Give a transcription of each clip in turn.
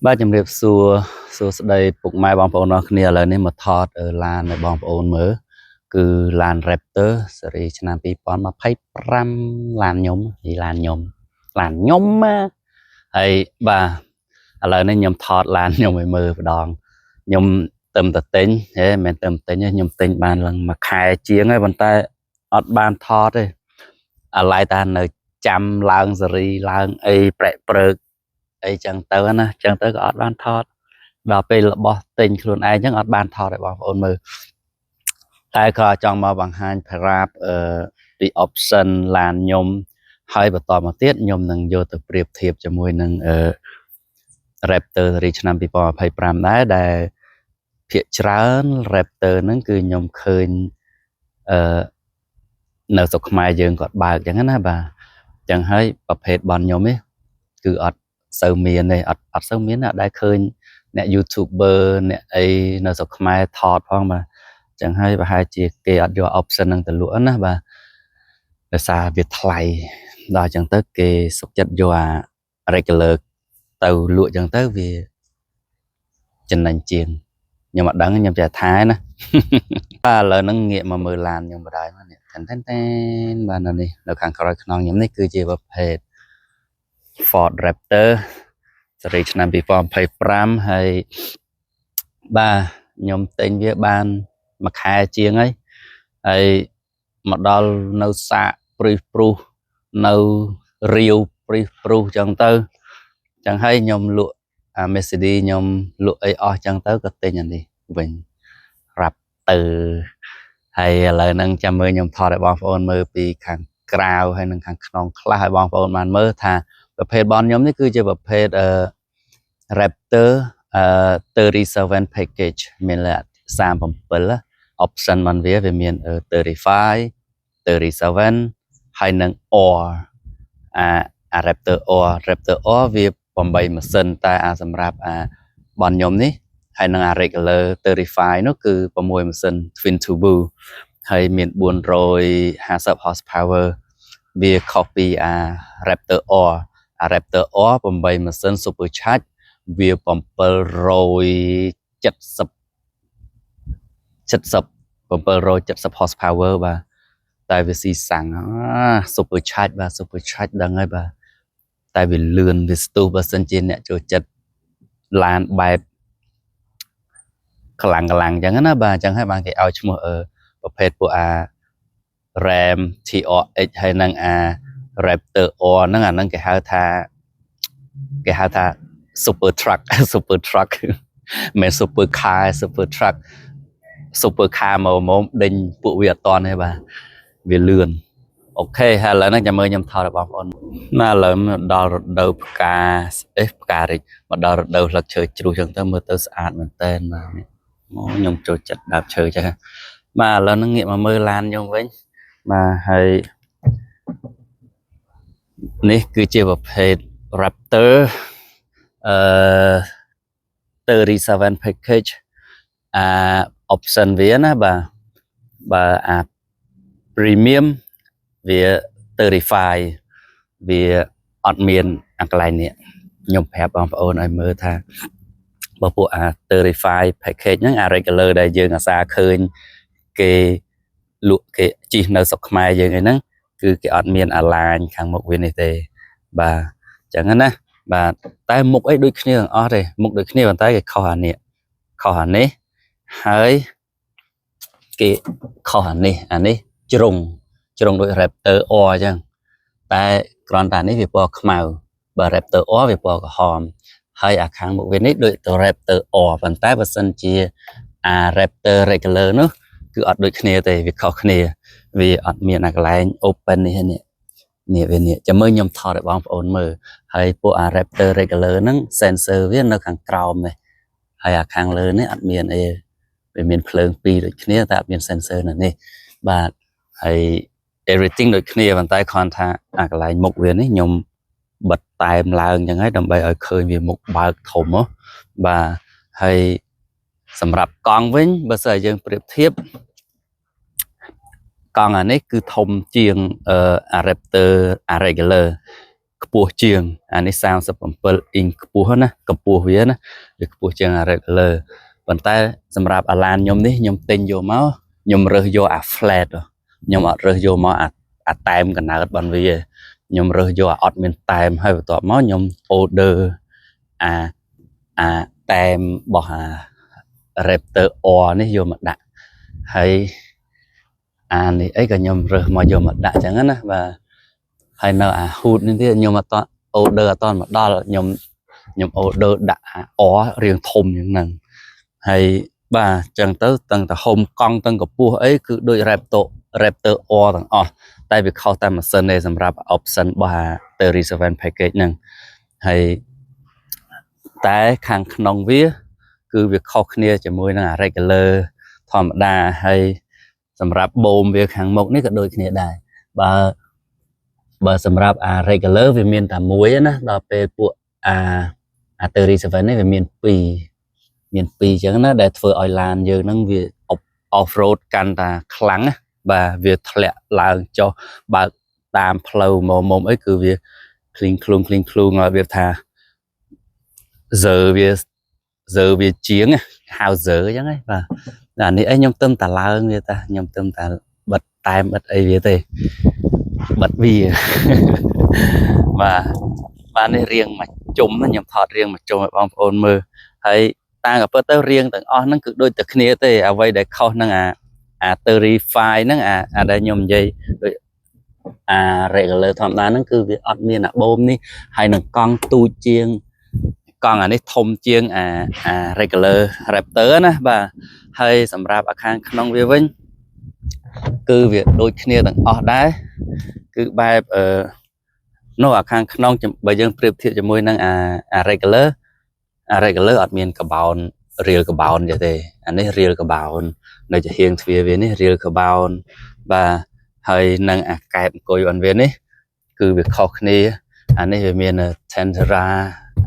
បាទជំរាបសួរសួស្តីពុកម៉ែបងប្អូនអរគ្នាឥឡូវនេះមកថតឡានឲ្យបងប្អូនមើលគឺឡាន Raptor ស៊េរីឆ្នាំ2025ឡានខ្ញុំនេះឡានខ្ញុំឡានខ្ញុំណាហើយបាទឥឡូវនេះខ្ញុំថតឡានខ្ញុំឲ្យមើលម្ដងខ្ញុំទៅតែទិញហេមិនមែនទៅទិញទេខ្ញុំទិញបានឡើងមួយខែជាងហើយប៉ុន្តែអត់បានថតទេអាឡ័យតានៅចាំឡើងស៊េរីឡើងអីប្រែកព្រើក អីចឹងទៅណាចឹងទៅក៏អត់បានថតដល់ពេលរបស់ទិញខ្លួនឯងចឹងអត់បានថតឲ្យបងប្អូនមើលតែក៏ចង់មកបង្ហាញប្រាប់អឺពី option ឡានខ្ញុំហើយបន្តមកទៀតខ្ញុំនឹងយកទៅប្រៀបធៀបជាមួយនឹងអឺ Raptor ស៊េរីឆ្នាំ2025ដែរដែលភាគច្រើន Raptor ហ្នឹងគឺខ្ញុំឃើញអឺនៅស្រុកខ្មែរយើងគាត់បើកចឹងណាបាទចឹងហើយប្រភេទបនខ្ញុំនេះគឺអត់សូវមានទេអត់អត់សូវមានទេអត់ដែលឃើញអ្នក YouTuber អ្នកអីនៅស្រុកខ្មែរថតផងបាទចឹងហើយប្រហែលជាគេអត់យក option ហ្នឹងទៅលក់ណាបាទដោយសារវាថ្លៃដល់ចឹងទៅគេសុខចិត្តយកអា regular ទៅលក់ចឹងទៅវាចំណេញជាងខ្ញុំអត់ដឹងខ្ញុំចេះថាណា បាទឥឡូវហ្នឹងងាកមកមើលឡានខ្ញុំបដ ாய் មកនេះតែនតែនតែនបាទនៅនេះនៅខាងក្រោយខ្នងខ្ញុំនេះគឺជាប្រភេទ Ford Raptor ស៊េរីឆ្នាំ2025ហើយបាទខ្ញុំទិញវាបានមួយខែជាងហើយហើយមកដល់នៅសាកព្រិះព្រុសនៅរាវព្រិះព្រុសចឹងទៅចឹងហើយខ្ញុំលក់អា Mercedes ខ្ញុំលក់អីអស់ចឹងទៅក៏ទិញអានេះវិញ Raptor ហើយឥឡូវហ្នឹងចាំមើលខ្ញុំថតឲ្យបងប្អូនមើលពីខាងក្រៅហើយនិងខាងក្នុងខ្លះឲ្យបងប្អូនបានមើលថាប្រភេទបនខ្ញុំនេះគឺជាប្រភេទអឺ Raptor អឺ37 package មានលក្ខ37 option มันវាវាមាន35 37ហើយនិង R អាអា Raptor R Raptor R វា8ម៉ាស៊ីនតែអាសម្រាប់អាបនខ្ញុំនេះហើយនិងអា regular 35នោះគឺ6ម៉ាស៊ីន twin turbo ហើយមាន450 horsepower វាខុសពីអា Raptor R អា Raptor R 8ម៉ាស៊ីន super charge វា770 70 770 horsepower បាទតែវាស៊ីសាំងអា super charge បាទ super charge ដឹងហើយបាទតែវាលឿនវាស្ទុះបើសិនជាអ្នកចូលចិត្តឡានបែបខ្លាំងខ្លាំងអញ្ចឹងណាបាទអញ្ចឹងហើយបានគេឲ្យឈ្មោះអឺប្រភេទពួកអា Ram TRX ហើយនិងអា Raptor R ហ្នឹងអាហ្នឹងគេហៅថាគេហៅថា super truck super truck មិន super car super truck super car មកមកដេញពួកវាអត់តន់ទេបាទវាលឿន OK ហើយឥឡូវហ្នឹងចាំមើលខ្ញុំថតឲ្យបងប្អូនណាឥឡូវមកដល់រដូវផ្កាអេផ្ការិចមកដល់រដូវស្លឹកឈើជ្រុះចឹងទៅមើលទៅស្អាតមែនតើបាទនេះអូខ្ញុំចូលចិត្តដើមឈើចឹងបាទឥឡូវហ្នឹងងាកមកមើលឡានខ្ញុំវិញបាទហើយនេះគឺជាប្រភេទ Raptor អឺ37 package អា option វាណាបាទបើអា premium វា35វាអត់មានអាកន្លែងនេះខ្ញុំប្រាប់បងប្អូនឲ្យមើលថាបើពួកអា35 package ហ្នឹងអា regular ដែលយើងអាសាឃើញគេលក់គេជិះនៅស្រុកខ្មែរយើងអីហ្នឹងគឺគេអត់មានអាឡាញខាងមុខវានេះទេបាទអញ្ចឹងណាបាទតែមុខអីដូចគ្នាទាំងអស់ទេមុខដូចគ្នាប៉ុន្តែគេខុសអានេះខុសអានេះហើយគេខុសអានេះអានេះជ្រុងជ្រុងដូច Raptor R អញ្ចឹងតែគ្រាន់តែនេះវាពណ៌ខ្មៅបើ Raptor R វាពណ៌ក្រហមហើយអាខាងមុខវានេះដូចទៅ Raptor R ប៉ុន្តែបើសិនជាអា Raptor regular នោះគឺអត់ដូចគ្នាទេវាខុសគ្នាវាអត់មានអាកន្លែង open នេះទេនេះនេះវានេះចាំមើលខ្ញុំថតឲ្យបងប្អូនមើលហើយពួកអា Raptor regular ហ្នឹង sensor វានៅខាងក្រោមនេះហើយអាខាងលើនេះអត់មានអីវាមានភ្លើងពីរដូចគ្នាតែអត់មាន sensor នៅនេះបាទហើយ everything ដូចគ្នាប៉ុន្តែគ្រាន់ថាអាកន្លែងមុខវានេះខ្ញុំបិទតែមឡើងអញ្ចឹងហើយដើម្បីឲ្យឃើញវាមុខបើកធំហ៎បាទហើយសម្រាប់កង់វិញបើសិនឲ្យយើងប្រៀបធៀបកង់អានេះគឺធំជាងអឺអា Raptor អា regular ខ្ពស់ជាងអានេះ37អ៊ីងខ្ពស់ណាកម្ពស់វាណាវាខ្ពស់ជាងអា regular ប៉ុន្តែសម្រាប់អាឡានខ្ញុំនេះខ្ញុំទិញយកមកខ្ញុំរើសយកអា flat ខ្ញុំអត់រើសយកមកអាតែមកណើតបានវាខ្ញុំរើសយកអាអត់មានតែមហើយបន្ទាប់មកខ្ញុំ order អាតែមរបស់អា Raptor R នេះយកមកដាក់ហើយអានេះអីក៏ខ្ញុំរើសមកយកមកដាក់ចឹងណាបាទហើយនៅអា hood នេះទៀតខ្ញុំអត់ order អត់តមកដល់ខ្ញុំ order ដាក់អា R រៀងធំជាងហ្នឹងហើយបាទចឹងទៅតាំងតែហុំកង់តាំងកម្ពស់អីគឺដូច Raptor R ទាំងអស់តែវាខុសតែម៉ាស៊ីនទេសម្រាប់ option របស់អា37 package ហ្នឹងហើយតែខាងក្នុងវា គឺវាខុសគ្នាជាមួយនឹងអា regular ធម្មតាហើយសម្រាប់បូមវាខាងមុខនេះក៏ដូចគ្នាដែរបើសម្រាប់អា regular វាមានតែមួយណាដល់ពេលពួកអា37នេះវាមាន2មាន2អញ្ចឹងណាដែលធ្វើឲ្យឡានយើងហ្នឹងវា off road កាន់តែខ្លាំងណាបាទវាធ្លាក់ឡើងចុះបើកតាមផ្លូវមុំមុំអីគឺវាឃ្លីងឃ្លូងឃ្លីងឃ្លូងឲ្យវាថាសើវាជាងហៅសើអញ្ចឹងហ៎បាទអានេះអីខ្ញុំទឹមតាឡើងវាតាខ្ញុំទឹមតាបិទតែមបិទអីវាទេបិទវា បាទបាទនេះរៀងមួយជុំណាខ្ញុំថតរៀងមួយជុំឲ្យបងប្អូនមើលហើយតាមក៏ពិតទៅរៀងទាំងអស់ហ្នឹងគឺដូចតែគ្នាទេអ្វីដែលខុសហ្នឹងអា35ហ្នឹងអាដែលខ្ញុំនិយាយដូចអា regular ធម្មតាហ្នឹងគឺវាអត់មានអាបូមនេះហើយនឹងកង់ទូចជាងកង់អានេះធំជាងអា regular Raptor ណាបាទហើយសម្រាប់អាខាងក្នុងវាវិញគឺវាដូចគ្នាទាំងអស់ដែរគឺបែបអឺនោះអាខាងក្នុងបើយើងប្រៀបធៀបជាមួយនឹងអា regular អា regular អត់មានកបោនរៀលកបោនទេអានេះរៀលកបោននៅចំហៀងទ្វារវានេះរៀលកបោនបាទហើយនឹងអាកែបអង្គុយរបស់វានេះគឺវាខុសគ្នាអានេះវាមាន Tentera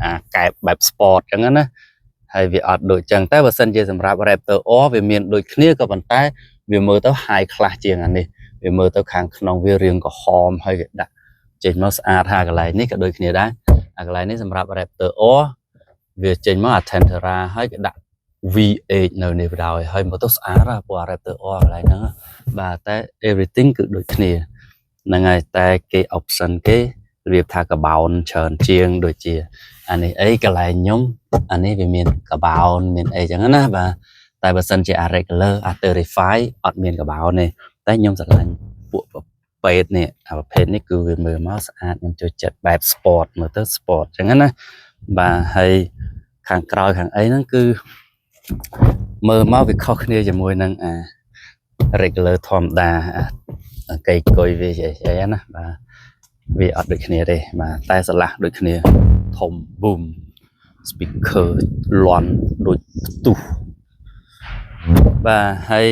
អាកែបបែប sport ចឹងណាហើយវាអត់ដូចចឹងតែបើសិនជាសម្រាប់ Raptor R វាមានដូចគ្នាក៏ប៉ុន្តែវាមើលទៅ high class ជាងអានេះវាមើលទៅខាងក្នុងវារាងក្រហមហើយវាដាក់ចេញមកស្អាតហើយកន្លែងនេះក៏ដូចគ្នាដែរអាកន្លែងនេះសម្រាប់ Raptor R វាចេញមកអា Tentera ហើយគេដាក់ V8 នៅនេះបណ្ដោយហើយមើលទៅស្អាតណាស់ពណ៌ Raptor R កន្លែងហ្នឹងបាទតែ everything គឺដូចគ្នាហ្នឹងហើយតែគេ option គេរបៀបថាកបោនច្រើនជាងដូចជាអានេះអីកន្លែងខ្ញុំអានេះវាមានកបោនមានអីចឹងណាបាទតែបើសិនជាអា regular អា35អត់មានកបោនទេតែខ្ញុំស្រឡាញ់ពួកប្រភេទនេះអាប្រភេទនេះគឺវាមើលមកស្អាតខ្ញុំចូលចិត្តបែប sport មើលទៅ sport ចឹងណាបាទហើយខាងក្រោយខាងអីហ្នឹងគឺមើលមកវាខុសគ្នាជាមួយនឹងអា regular ធម្មតាអាកៃគុយវាអីអីណាបាទវាអត់ដូចគ្នាទេបាទតែស្រឡះដូចគ្នាធំ boom speaker លន់ដូចផ្ទុះបាទហើយ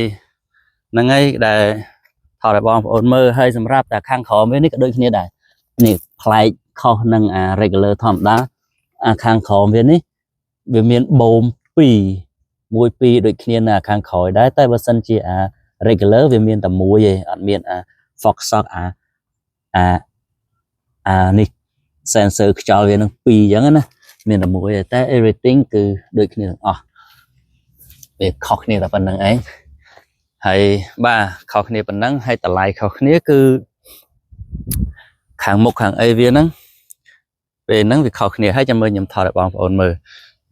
ហ្នឹងហើយដែលថតឲ្យបងប្អូនមើលហើយសម្រាប់តែខាងក្រោមវានេះក៏ដូចគ្នាដែរនេះប្លែកខុសនឹងអា regular ធម្មតាអាខាងក្រោមវានេះវាមានបូម2 1 2ដូចគ្នានៅខាងក្រោយដែរតែបើសិនជាអា regular វាមានតែមួយឯងអត់មានអា fog sock អានេះ sensor ខ្យល់វានឹង2អញ្ចឹងណាមានតែមួយឯងតែ everything គឺដូចគ្នាទាំងអស់វាខុសគ្នាតែប៉ុណ្្នឹងឯងហើយបាទខុសគ្នាប៉ុណ្ណឹងហើយតម្លៃខុសគ្នាគឺខាងមុខខាងអីវាហ្នឹងពេលហ្នឹងវាខុសគ្នាហើយចាំមើលខ្ញុំថតឲ្យបងប្អូនមើល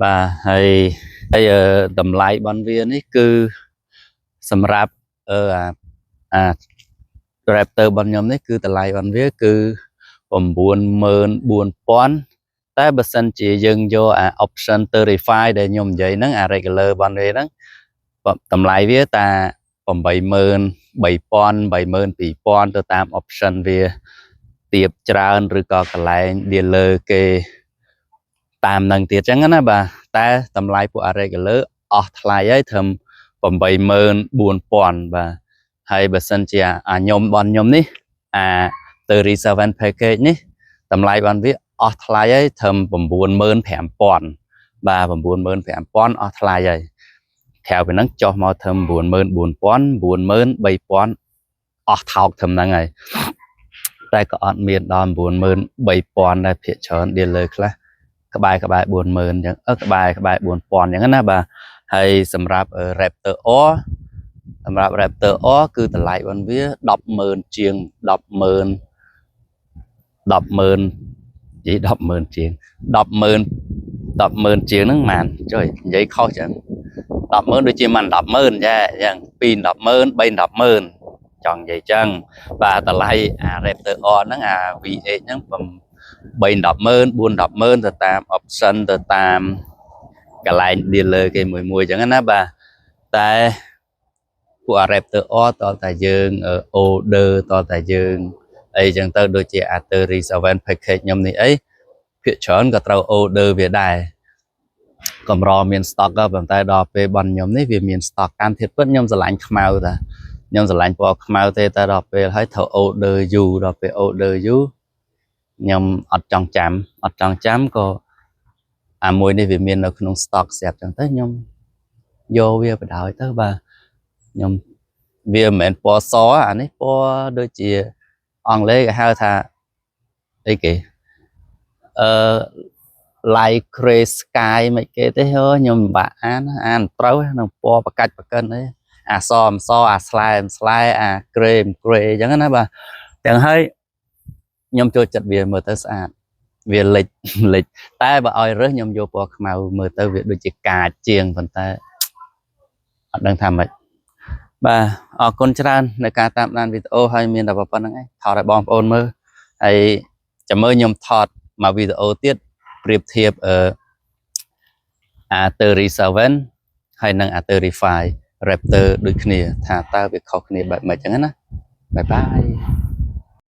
បាទហើយហើយតម្លៃរបស់វានេះគឺសម្រាប់អឺអាអា Raptor របស់ខ្ញុំនេះគឺតម្លៃរបស់វាគឺ94000តែបើសិនជាយើងយកអា option 35ដែលខ្ញុំនិយាយហ្នឹងអា regular របស់វាហ្នឹងតម្លៃវាតា83000 82000ទៅតាម option វាទៀបច្រើនឬក៏កន្លែង dealer គេតាមនឹងទៀតចឹងណាបាទតែតម្លៃពួក regular អស់ថ្លៃហើយត្រឹម84000បាទហើយបើសិនជាអាខ្ញុំបនខ្ញុំនេះអា37 package នេះតម្លៃបានវាអស់ថ្លៃហើយត្រឹម95000បាទ95000អស់ថ្លៃហើយក្រៅពីហ្នឹងចុះមកត្រឹម94000 93000អស់ថោកត្រឹមហ្នឹងហើយ តែក៏អត់មានដល់93,000ដែរភាគច្រើន dealer ខ្លះក្បែរក្បែរ40000អញ្ចឹងអឺក្បែរក្បែរ4000អញ្ចឹងណាបាទហើយសម្រាប់ Raptor R សម្រាប់ Raptor R គឺតម្លៃរបស់វា100000ជាង100,000 100,000និយាយ100,000ជាង100,000 100,000ជាងហ្នឹងប៉ុន្មានចុយនិយាយខុសចឹង100,000ដូចជាមិន100,000ចាអញ្ចឹង2 100,000 3 100,000ចង់និយាយចឹងបាទតម្លៃអា Raptor R ហ្នឹងអា V8 ហ្នឹង3 100,000 4 100,000ទៅតាម option ទៅតាមកន្លែង dealer គេមួយមួយចឹងណាបាទតែពួក Raptor R តតែយើង order តតែយើងអីចឹងទៅដូចជា A37 package ខ្ញុំនេះអីភាគច្រើនក៏ត្រូវ order វាដែរកម្រមាន stock ក៏ប៉ុន្តែដល់ពេលបនខ្ញុំនេះវាមាន stock តាមធៀបពិតខ្ញុំស្រឡាញ់ខ្មៅតាខ្ញុំស្រឡាញ់ពណ៌ខ្មៅទេតែដល់ពេលហើយត្រូវ order យូរដល់ពេល order យូរខ្ញុំអត់ចង់ចាំអត់ចង់ចាំក៏អាមួយនេះវាមាននៅក្នុង stock ស្រាប់ចឹងទៅខ្ញុំយកវាបដ ாய் ទៅបាទខ្ញុំវាមិនមែនពណ៌សអានេះពណ៌ដូចជាអង់គ្លេសគេហៅថាអីគេអឺ light gray sky មិនគេទេហឺខ្ញុំពិបាកអានអានត្រូវនឹងពណ៌បកាច់បកិនអីអាសមិនសអាស្លែមិនស្លែអា gray មិន gray អញ្ចឹងណាបាទទាំងហើយខ្ញុំចូលចិត្តវាមើលទៅស្អាតវាលិចលិចតែបើឲ្យរើសខ្ញុំយកពណ៌ខ្មៅមើលទៅវាដូចជាកាចជាងប៉ុន្តែអត់ដឹងថាម៉េចបាទអរគុណច្រើននៅការតាមដានវីដេអូហើយមានតែប៉ុណ្្នឹងឯងថតឲ្យបងប្អូនមើលហើយចាំមើលខ្ញុំថតមកវីដេអូទៀតប្រៀបធៀបអឺ A37 ហើយនិង A35 Raptor ដូចគ្នាថាតើវាខុសគ្នាបែបម៉េចចឹងណាbye bye.